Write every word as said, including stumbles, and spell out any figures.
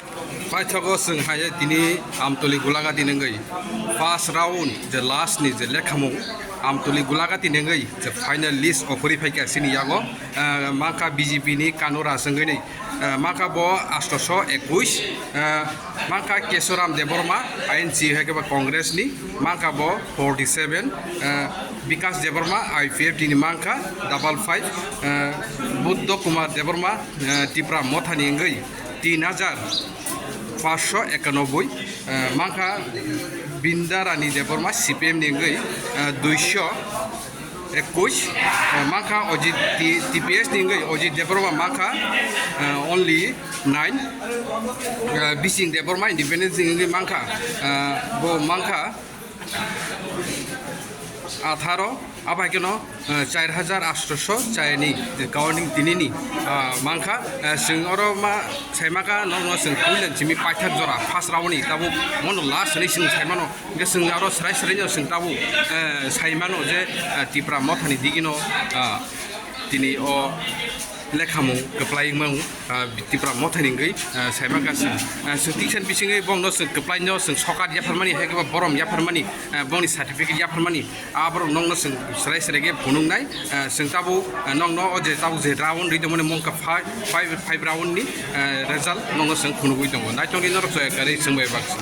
Paithago chwng hai tini Amtoli Gulagati nengwi first round je last ni je lekhamung Amtoli Gulagati nengwi je final list o kwrwi phaikha chini yago, eh, mankha B J P ni Kanura chwngwi ni, eh, mankha bo astoso ekush, eh, mankha Kesoram Debbarma I N C hai khe ba Congress ni, mankha bo forty seven, eh, Bikas Debbarma I P F T ni mankha double five, eh, Buddho Kumar Debbarma, eh, Tipra Motha ni wngwi tin hajar paanch sho ekanoboi, eh, mankha Binda Rani Debbarma C P M ni wngwi, eh, dui sho ekush, eh, mankha Ojit T-, T P S ni wngwi Ojit Debbarma mankha, eh, only nine, eh, Bising Debbarma independence ni wngwi mankha, eh, bo mankha atharo, abo hai kheno, eh, char hajar astoso chayani counting tinini, ah, mankha, eh, chwng oro ma saimaka nokno chwng puilen simi paithak jora first round ni tabuk mono last hinwi chwng saimano, hwnkhe chwng aro srai srai no chwng tabuk, eh, saimano je, eh, Tipra Mothani digino, ah, tini o lekhamung kwplai wngmung, ah, Tipra Mothani wngwi, ah, saimaka chwng, ah, chwng tisa bisingwi bongno chwng kwplaino chwng sokat yapharmani hai khe borom yapharmani, ah, bongni certificate yapharmani. Aborok nokno chwng srai srai khe phunuknai, eh, chwng tabuk, eh, nokno o je tabuk je round rwi tongmani mungkha five, five, five round ni, eh, result nokno chwng phunugwi tongo. Naitokni norok chaya kwrwi chwng bai baksa.